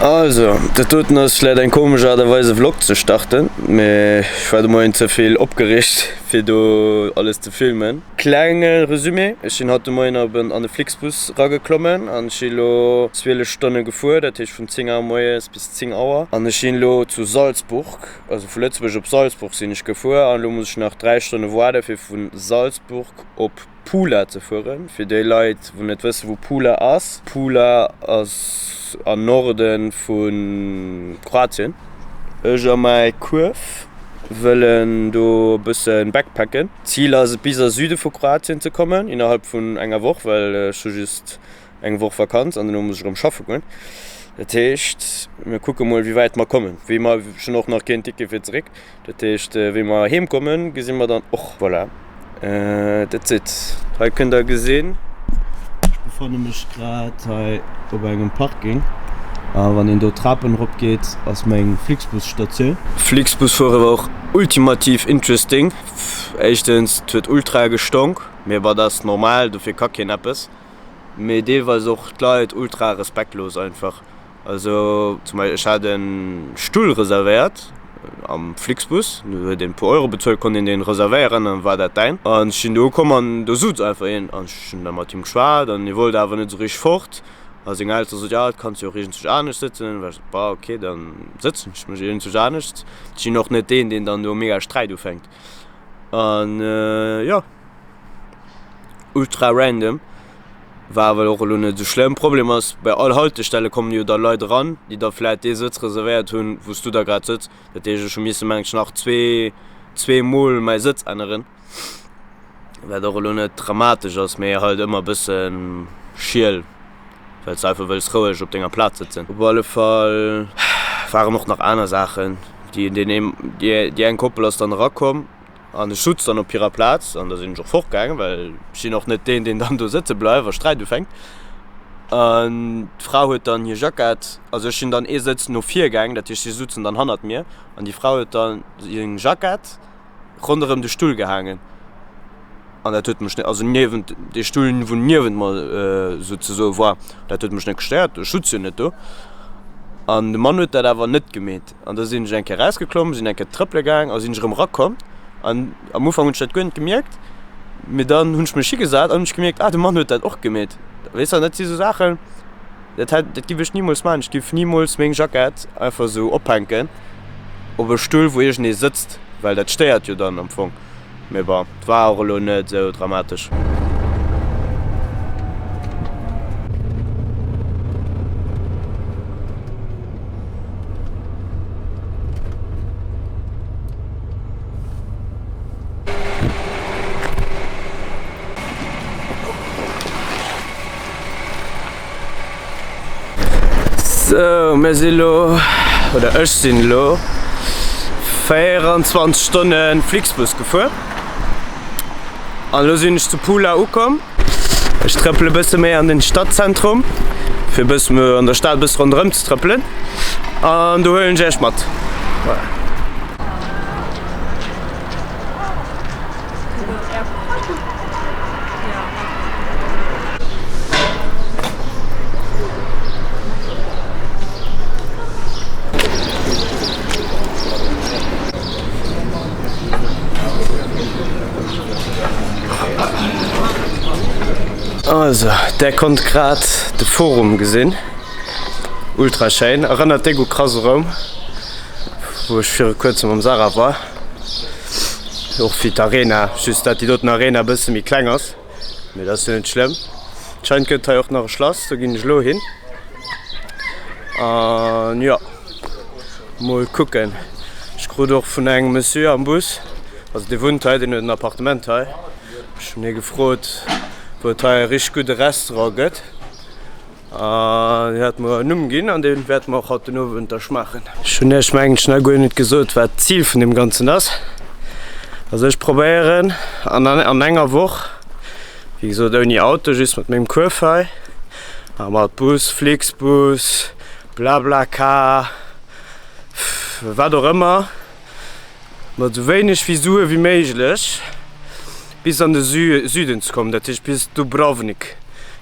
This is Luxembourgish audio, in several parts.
Also, dat doten ass vläit eng komesch Aart a Weis e Vlog ze starten, mee ech war de Moien ze vill opgereegt fir do alles ze filmen. Klenge Resumé, Ech sinn haut de Moien op en an e Flixbus rageklommen an ech si lo 12 Stonne gefuer, dat heescht vun 10 Auer moies bis 10 Auer an ech sinn lo zu Salzburg, also vu Lëtzebuerg op Salzburg sinn ech gefuer an lo muss ech nach 3 Stonne waarde fir vu Salzburg op Pula ze fueren. Fir déi Leit wou net wëssen wou Pula ass, Pula ass am Norden vu Kroatien. Ech a mäi Kuerf wëllen do e bësse backpacken. Zil ass et bis a Süde vu Kroatien ze kommen innerhalb vun enger Woch, well ech hu just eng Woch Vakanz an dono muss ech erëm schaffe goen. Dat heescht mir kucke mol wéi wäit mer kommen. Wéi mer, ech hunn och nach keen Ticket fir zeréck. Dat heescht, wéi mer heem kommen, gesi mer dann och. Voilà, that's it. Hei kënnt der gesinn, ech befanne mech grad hei op engem Parking a wann een do d'Trapen erop geet, ass meng Flixbus-Statioun. Flixbus fuere war och ultimativ interesting. Éischtens, et huet ultra gestonk, mee bon, dat ass normal, dofir ka keen eppes. Mee deelweis och d'Leit ultra respektlos einfach. Also zum Beispill ech hat en Stull reservéiert am Flixbus, do huet een e puer Euro bezuelt, konnt een deen reservéieren an war dat däin. An ech sinn do ukomm an do sutz einfach een an ech hunn da mat him geschwat an hie wollt awer net esou richteg fort a seng Eltere sot, jo et kanns jo och iergendzwousch anescht sëtzen. An war ech esou, bah ok dann sëtzen ech mech iergendzwousch anescht. Ech sinn och net deen deen dann do mega Sträit ufänkt an jo ultra random. War awer och elo net esou schlëmm. Problem ass, bei all Haltestelle kommen jo da Leit eran, déi da vläit dee Sëtz reservéiert hunn, wou s du da grad sëtz. Dat heescht, ech hu misse mengen ech nach zwee mol mäi Sëtz änneren, wat och elo net dramatesch ass, mee halt ëmmer e bësse schiel, well s de einfach wëlls roueg op denger Plaz sëtzen. Op alle Fall waren och nach aner Saachen, déi déi eng Koppel ass dann erakomm. An ech sutz dann op hirer Plaz an da sinn ech och fortgaangen, well ech sinn och net deen, deen dann do sëtze bleift a Sträit ufänkt. An d'Fra huet dann hir Jackett, also ech sinn dann ee Sëtz no vir gaangen, dat heescht si sutzen dann hannert mir, an déi Fra huet dann seng Jackett ronderëm de Stull gehaangen. An dat huet mech net, also niewent dee Stull, wou niewent mer souzesoe war, dat huet mech net gestéiert, ech sutz jo net do. An de Mann huet dat awer net gemeet. An da sinn ech eng Kéier erausgeklomm, sinn eng Kéier trëppele gaang a sinn ech erëm erakomm. An am Ufank hunn ech dat guer net gemierkt, mee dann hunn ech mech higesat an hunn ech gemierkt, ah de Mann huet dat och gemeet. Weess de, an dat si sou Saachen, dat hätt, dat giff ech nimools maachen. Ech giff nimools meng Jackett einfach sou ophänken op e Stull, wou iergendee sëtzt, well dat stéiert jo dann am Fong. Mee bon, et war och elo net esou dramatesch. Sou, mir si lo, oder ech sinn lo 24 Stonne Flixbus gefuer an elo sinn ech zu Pula ukomm. Ech trëppele bësse méi an den Stadzentrum, fir bësse an der Stad bësse ronderëm ze trëppelen an do huelen ech iech mat. Voilà. Also, där konnt grad de Forum gesinn. Ultra schéin. Erënnert déck u Krass Roum, wou ech viru kuerzem mam Sarah war. Och wéi d'Arena, just dat déi doten Arena e bësse méi kleng ass, mee dat ass jo net schlëmm. Anscheinend gëtt et hei och nach e Schlass, do ginn ech elo hin. An jo, mol kucken. Ech krut och vun engem Monsieur am Bus, also dee wunnt hei, deen huet en Appartement hei, ech hunn hie gefrot, wou et hei e richteg gudde Restaurant gëtt. An hie hat mer en Numm ginn an dee wäerte mer och haut den Owend da schmaachen. Ech hunn iech mengen ech nach guer net gesot, wat d'Zil vun deem Ganzen ass. Also ech probéieren an an enger Woch, wéi gesot ouni Auto, just mat mengem Kuerf hei a mat Bus, Flixbus, Blablacar, wat och ëmmer, Mat esou wéineg wéi Sue wéi méiglech bis an de Süden ze kommen, dat heescht bis Dubrovnik.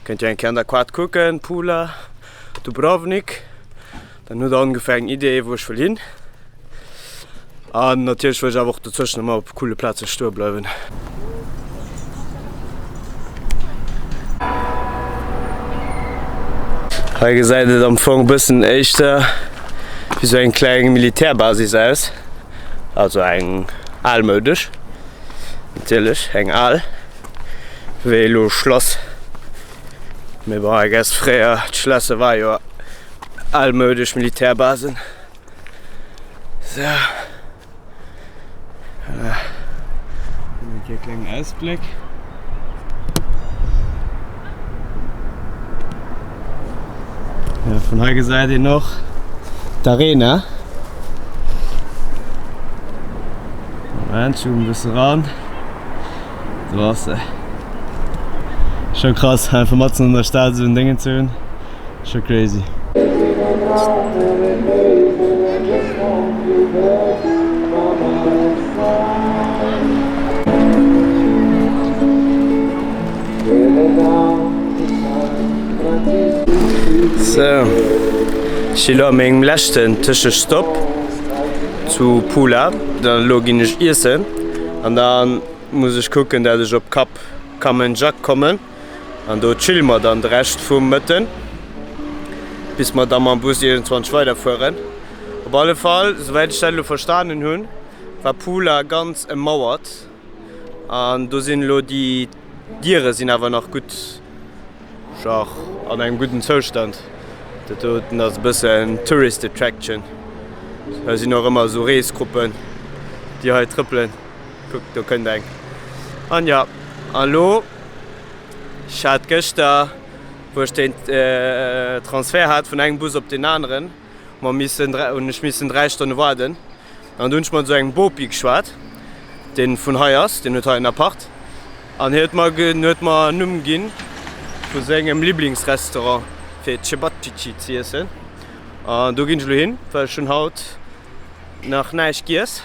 Kënnt dir eng Kéier an der Kaart kucken, Pula, Dubrovnik. Dann hutt der ongeféier eng Idee wou ech wëll hin. An natierlech wëll ech awer och dozwëschen ëmmer op coole Plaze stoe bleiwen. Hei gesäit et am Fong e bëssen éischter wéi sou eng kleng Militärbasis aus. Also eng almoudesch natierlech, eng al, wéi elo Schlass. Mee bon, I guess fréier, d'Schlässer war jo almoudesch Militärbasen. Sou. Voilà. Eng Kéier klengen Ausbléck. Ja, vun hei gesäit een och d'Arena. Moment, zoom e bësse ran. Do ass se. Scho krass, einfach matzen an der Stad esou en Déngen ze hunn. Scho crazy. Sou, ech si lo a mengem leschten Tëschestopp zu Pula. Dann elo ginn ech iessen an dann muss ech kucken dat ech op Kap Kamenjak kommen an do chille mer dann de Rescht vum Mëtten bis mer da mam Bus iergendwann weiderfueren. Op alle Fall, souwäit ech dat elo verstanen hunn, war Pula ganz emmauert an do sinn elo déi Diere sinn awer nach gutt, genre an engem gudden Zoustand. Dat doten ass e bëssen Tourist Attraction. Hei sinn och ëmmer esou Reesgruppen, déi hei trëppelen. Kuck, do kënnt eng. An jo, an elo, ech hat gëschter, wou ech den Transfert hat vun engem Bus op deen aneren, hu mer missen, hunn ech missen 3 Stonne waarden. An do hunn ech mat esou engem Bopi geschwat, dee vun hei ass, deen huet hei en Apart. An hie huet mer, huet mer en Numm gi vu sengem Liblingsrestaurant fir Cevapcici ze iessen. An do ginn ech elo hin, well ech hunn haut nach näischt giess.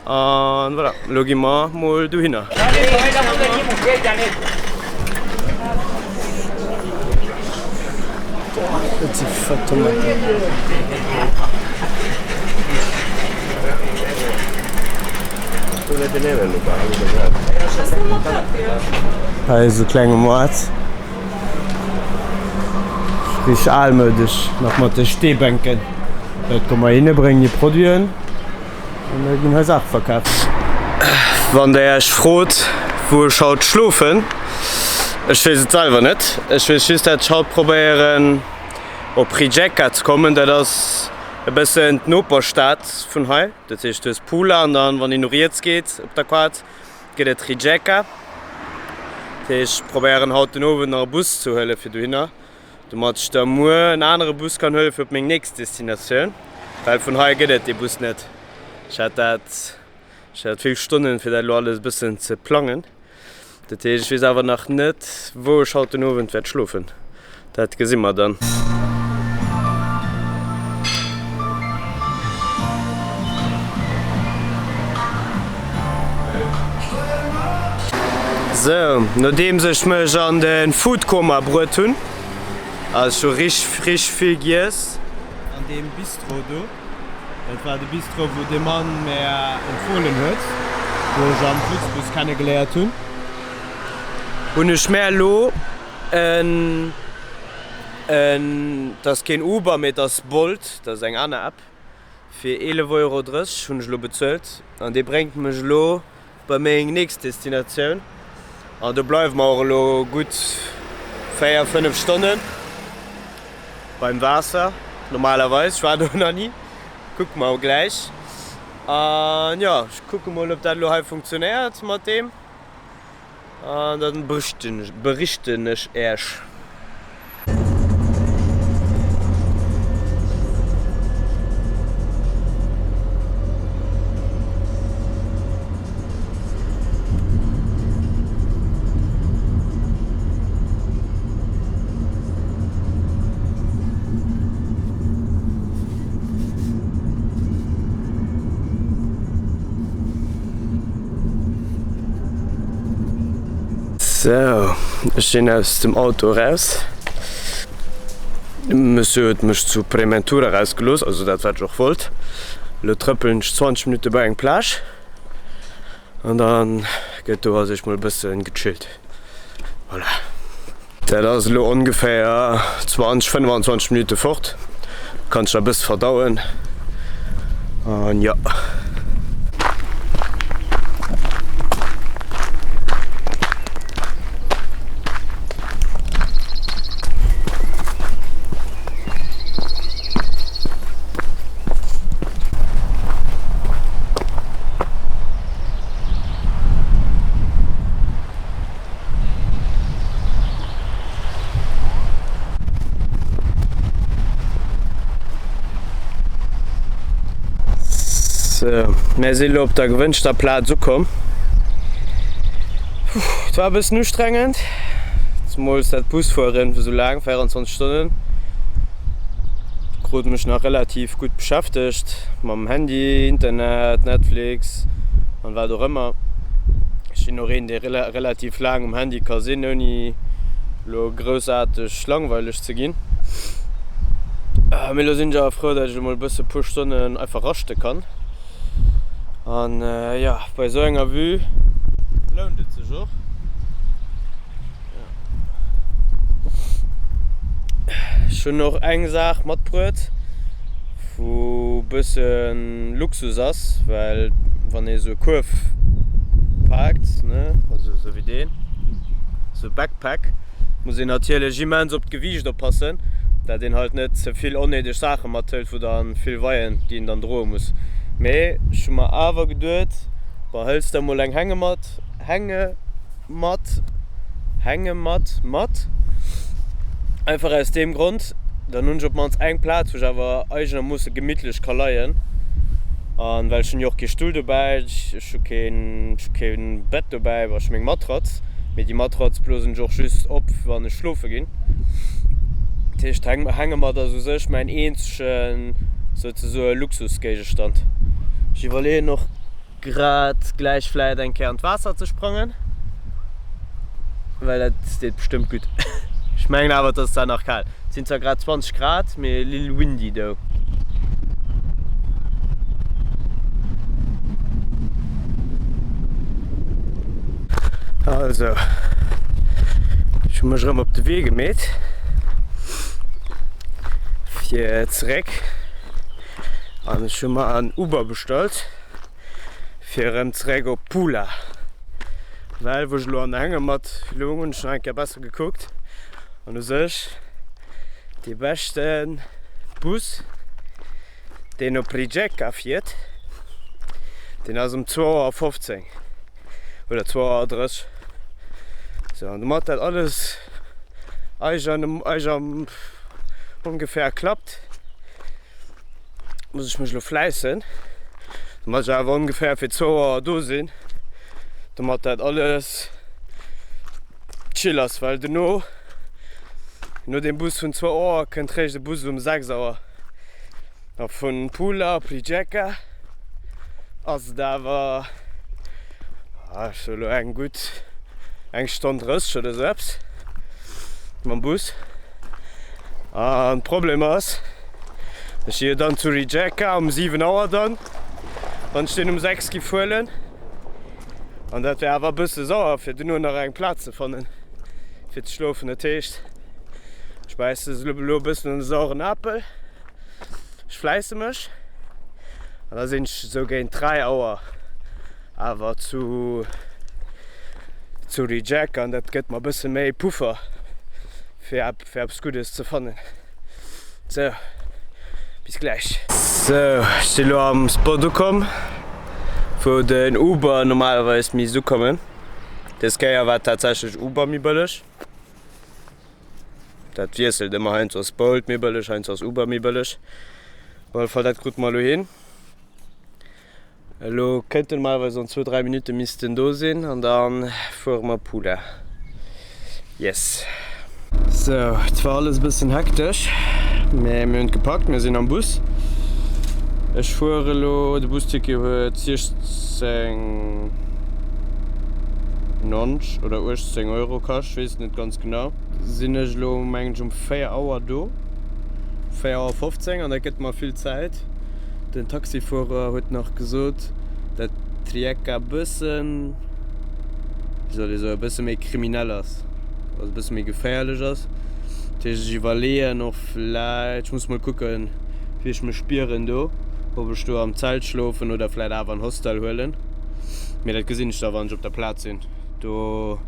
An voilà, elo gi mer mol dohinner. Dat si fett Tomaten. Hei ass e klenge Moart. Richteg almoudesch, nach mat de Steebänken. Leit komme heihinne, bréngen hir Produiten. An da ginn hei Saache verkaaft. Wann der iech frot wou ech haut schlofen, ech weess et selwer net. Ech weess just dat ech haut probéieren op Rijeka ze kommen. Dat ass e bëssen d'Noperstad vun hei. Dat heescht du hues Pula an dann wann een no riets geet op der Kaart gëtt et Rijeka. Dat heescht ech probéieren haut den Owend nach e Bus ze huele fir dohinner. Domat ech da muer en anere Bus kann huelen fir op meng nächst Destinatioun, well vun hei gëtt et dee Bus net. Ech hat dat, ech hat vill Stonnen fir dat elo alles e bëssen ze plangen. Dat heescht, ech weess awer nach net wou ech haut den Owend wäert schlofen. Dat gesi mer dann. Sou, nodeems ech mech an de Foodkoma bruet hunn, also ech hu richteg richteg vill giess an deem Bistro do, dat war de Bistro wou de Mann mär empfohlen huet, wou ech am Flixbus kennegeléiert hunn, hunn ech mär elo en, en, et ass keen Uber, mee et ass Bolt, dat ass eng aner App, fir 11 Euro 30 hunn ech elo bezuelt an dee bréngt mech elo bei meng nächst Destinatioun an do bleiwe mer och elo gutt 4, 5 Stonnen beim Waasser normalerweis. Ech war do nach ni, kucke mer gläich. An jo, ech kucke mol ob dat elo hei funktionéiert mat deem an dann berichten ech Äech. Sou, ech sinn aus dem Auto eraus. De Monsieur huet mech zu Prementura erausgelooss, also dat wat ech och wollt. Elo trëppelen ech 20 Minutte bei eng Plage an da gëtt do als éischt mol e bësse gechillt. Voilà. Dat ass elo ongeféier 20, 25 Minutte fort. Kanns der e bësse verdauen an jo. Sou, mär si lo op der gewënschter Plaz ukomm. Et war e bëssen ustrengend, zemools dat Busfueren vu sou laang, 24 Stonnen, krut mech nach relativ gutt beschäftegt mam Handy, Internet, Netflix an wat och ëmmer. Ech sinn och een, dee relativ laang um Handy ka sinn, ouni lo groussaarteg langweileg ze ginn. Mee lo sinn ech awer frou, dat ech emol e bësse puer Stonnen einfach raschte kann. An jo, bei esou enger Vue lount et sech och. Ech hunn och eng Saach matbruet, wou bësse Luxus ass, well wann ee sou e Kuerf paakt, ne, also sou wéi deen, sou e Backpack, muss een natierlech immens op d'Gewiicht oppassen, dat een halt net ze vill onnéideg Saache mathëlt, wou dann vill weien, déi een dann droe muss. Mee ech hu mer awer geduet, bon, hëls der mol eng Hängematt, Hänge. Mat, Hängematt mat. Einfach aus deem Grond, dann hunn ech op d'mannst eng Plaz, wou ech awer eigenermoosse gemittlech ka leien. An well ech hunn jo och kee Stull dobäi, ech hu keen, ech hu keen Bett dobäi, bon ech hu meng Matratz, mee déi Matratz blosen ech och just op, wann ech schlofe ginn. Dat heescht, d'Hängematt ass u sech mäin eenzege souzesoe Luxusgéigestand. Ech iwwerleeën och. Grad gläich vläit eng Kéier an d'Waasser ze sprangen, well dat deet bestëmmt gutt. Ech mengen awer et ass zwar nach kal, et sinn zwar grad 20 Grad, mee lil windy do. Also ech hu mech erëm op de Wee gemeet fir zeréck an ech hu mer en Uber bestallt. Fir erëm zeréck op Pula. Well wou ech elo an der Hängematt loung hunn ech nach eng Kéier besser gekuckt an u sech dee beschte Bus deen op Rijeka fiert deen ass um zwou Auer 15 oder zwou Auer 30. Sou an domat dat alles eiger ongeféier klappt. Muss ech mech elo fläissen, domat ech awer ongeféier fir zwou Auer do sinn, domat dat alles chill ass, well dono, no deem Bus vun zwou Auer, kënnt réischt e Bus um 6 Auer. A vun Pula op Rijeka ass et awer, ech soe elo eng gutt eng Stonn 30 oder sou eppes mam Bus. An Problem ass, ech si jo dann zu Rijeka um 7 Auer dann, wann ech deen um 6 giff huelen. An dat wär awer e bësse sauer fir duerno nach eng Plaz ze fannen fir ze schlofen. Dat heescht, ech bäisse elo e bëssen un de sauren Apel, ech fläisse mech an da sinn ech esou géint 3 Auer awer zu zu Rijeka an dat gëtt mer e bësse méi Puffer fir fir eppes Guddes ze fannen. Sou, bis gläich. Sou, ech si lo am Spot ukomm, wou den Uber normalerweis misst ukommen. Des Kéier war tatsächlech Uber méi bëlleg. Dat wiesselt ëmmer, heiansdo ass Bolt méi bëlleg, heiansdo ass Uber méi bëlleg. Op alle Fall, dat krute mer elo hin. Elo kënnt en normalerweis an zwou, 3 Minutte misst en do sinn an da fuere mer Pula. Yes. Sou, et war alles e bëssen hektesch, mä mir hunn et gepackt, mir sinn am Bus. Ech fuere elo, de Busticket huet 16, 90 oder 18 Euro kascht, ech weess et net ganz genau. Sinn ech elo mengen ech um 4 Auer do. 4 Auer 15 an dat gëtt mer vill Zäit. Den Taxifuerer huet nach gesot, dat Rijeka bëssen, wéi soll ee soen, e bësse méi kriminell ass, also e bësse méi geféierlech ass. Dat heescht ech iwwerleeën och vläit, ech muss mol kucken, wéi ech mech spieren do, ob ech do am Zelt schlofen oder vläit awer en Hostel huelen. Mee dat gesinn ech da wann ech op der Plaz sinn. Do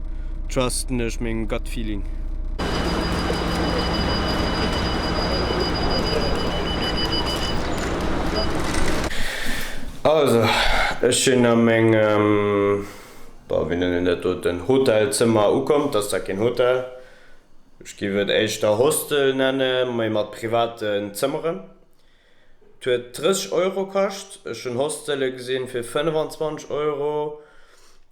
trusten ech mengem Gut Feeling. Also, ech sinn a mengem, bon, wéi nennen een dat doten, Hotelzëmmer ukomm. Et ass zwar keen Hotel, ech géif et éischter Hostel nennen, mee mat privaten Zëmmeren. Et huet 30 Euro kascht. Ech hunn Hostele gesinn fir 25 Euro,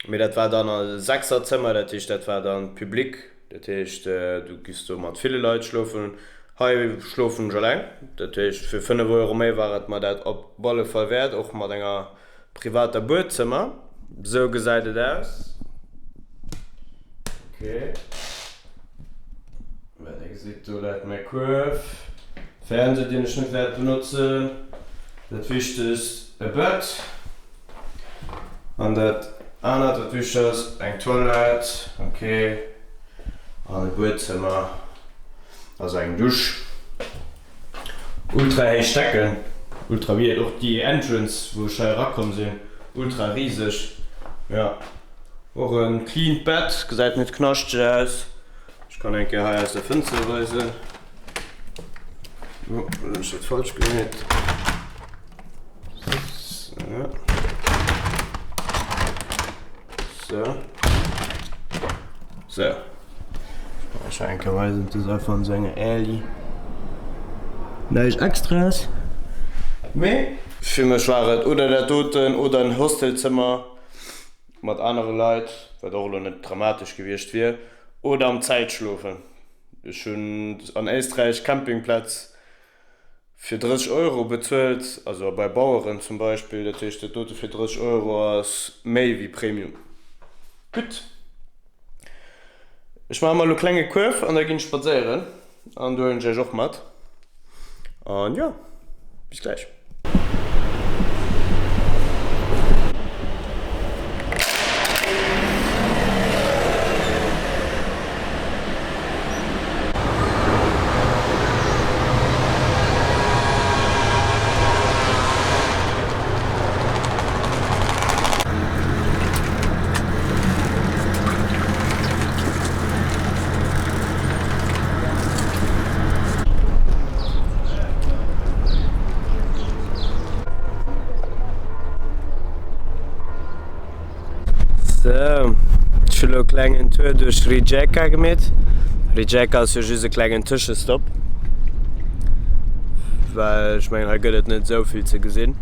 mee dat war dann e Sechserzëmmer, dat heescht dat war dann public, dat heescht du giffs do mat ville Leit schlofen. Hei schlofen ech eleng, dat heescht fir 5 Euro méi war et mer dat op alle Fall wäert, och mat enger privater Buedzëmmer. Sou gesäit et aus. Ok. Mä dir gesitt, do läit mäi Kuerf, Fernseh, deen ech net wäert benotzen, dat Wichtegst, e Bett an dat anert, wat wichteg ass, eng Toilette, ok, an e Buedzëmmer, also eng Dusch. Ultra héich Decken, ultra weird, och déi Entrance, wou ech hei erakomm sinn, ultra riseg, jo. Och e cleant Bett, gesäit net knaschteg aus. Ech kann eng Kéier hei aus der Fënster weisen. Oh, hunn ech dat falsch gemeet? So. So. So. Ech kann eng Kéier weisen, et ass einfach an esou enger Alley. Näischt Extraes, mee. Fir mech war et oder dat doten oder en Hostelzëmmer. Mat anere Leit, wat och elo net dramatesch gewiescht wier, oder am Zelt schlofen. Ech hunn an Éisträich Campingplätz fir 30 Euro bezuelt, also bei Baueren zum Beispill. Dat heescht, dat dote fir 30 Euro ass méi wéi Premium. Gutt, ech maache mer elo klenge Kuerf an da ginn ech spadséieren. An do huelen ech iech och mat. An jo, bis gläich. Sou, ech hu lo e klengen Tour duerch Rijeka gemeet. Rijeka ass jo just e klengen Tëschestopp, well ech mengen hei gëtt et net esou vill ze gesinn.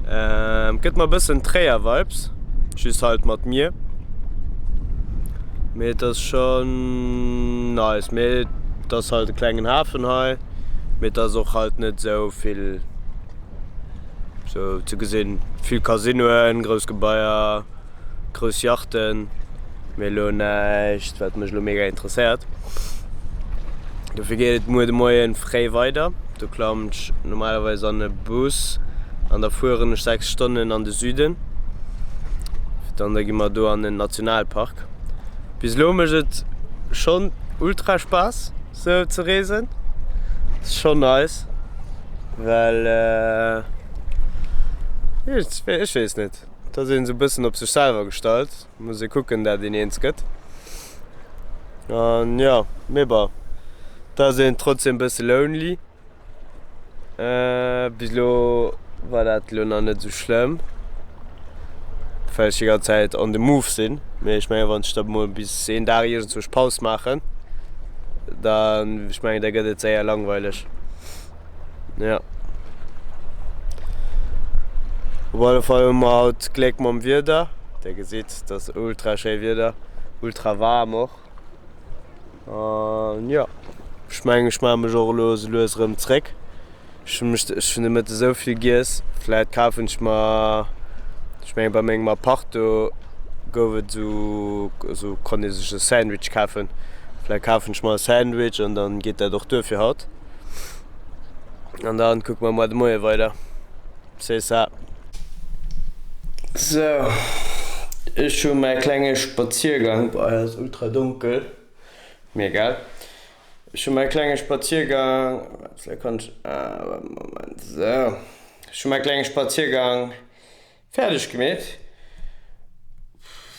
Gëtt mer e bëssen Tréier Vibes, just halt mat Mier. Mee et ass schon nice. Mee et ass halt e klengen Hafen hei, mee et ass och halt net esou vill sou ze gesinn. Vill Casinoen, grouss Gebaier, grouss Yachten, mee elo näischt wat mech elo mega interesséiert. Dofir geet et muer de Moien fréi weider. Do klammen ech normalerweis an e Bus an da fueren ech 6 Stonnen an de Süden. Dann da gi mer do an en Nationalpark. Bis elo mécht et schonn ultra Spaass sou ze reesen. Ass schonn nice, well ech weess net, et ass een sou e bëssen op sech selwer gestallt. Muss ee kucken dat een eens gëtt. An jo, mee bon, et ass een trotzdem bësse lonely. Bis elo war dat elo nach net esou schlëmm, well ech déi ganz Zäit on the move sinn. Mee ech mengen, wann ech da mol bis een Dag iergendzwousch Paus maachen, dann, ech mengen, da gëtt et séier langweileg. Jo. Op alle Fall hu mer haut Gléck mam Wieder. Der gesitt, et ass ultra schéi Wieder, ultra waarm och. An jo, ech mengen, ech maache mech och elo esou lues erëm zréck. Ech hu mech, ech hunn de Mëtte esou vill giess. Vläit kafen ech mer, ech mengen bei mengem Apart do gouf et esou, esou konnt ee sech e Sandwich kafen. Vläit kafen ech mer e Sandwich an dann geet dat och duer fir haut. An dann kucke mer muer de Moie weider. C'est ça. Sou, ech hu mäi klenge Spaziergang, boah hei ass ultra donkel, mee egal. Ech hu mäi klenge Spaziergang, vläicht kann ech, ah Moment, sou, ech hu mäi klenge Spaziergang fäerdeg gemeet.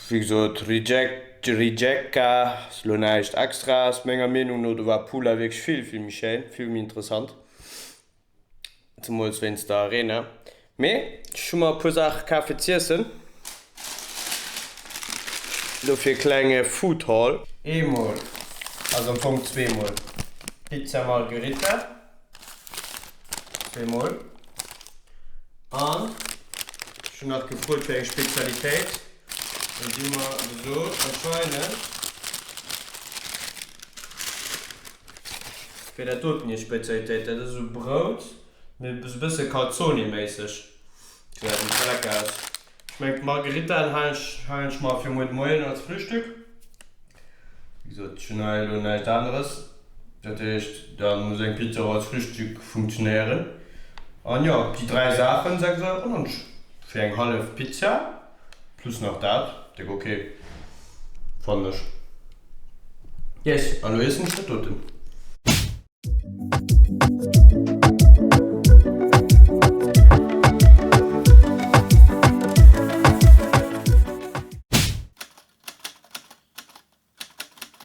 Wéi gesot, Rijeka ass elo näischt Extraes menger Meenung no, do war Pula wierklech vill, vill méi schéin, vill méi interessant. Zemools wéinst der Arena. Mee ech hu mer e puer Saache kaf fir z'iessen. Dofir e klenge Food Haul. Eemol, also am Fong zweemol, Pizza Margherita, zweemol. An ech hunn nach gefrot fir eng Spezialitéit. An si hu mer gesot, anscheinend wier dat doten hir Spezialitéit. Dat ass esou Brout, mee esou e bësse Calzone-méisseg. Gesäit ultra lecker aus. Ech mengen d'Margheritaen halen ech halen ech mer fir muer de Moien als Frühstück. Wéi gesot, ech hunn hei elo näischt aneres. Dat heescht, da muss eng Pizza och als Frühstück funktionéieren. An jo, déi 3 Saachen, 6,90 Euro fir eng hallef Pizza. Plus nach dat, déck ok fannen ech. Yes, an lo iessen ech dat doten.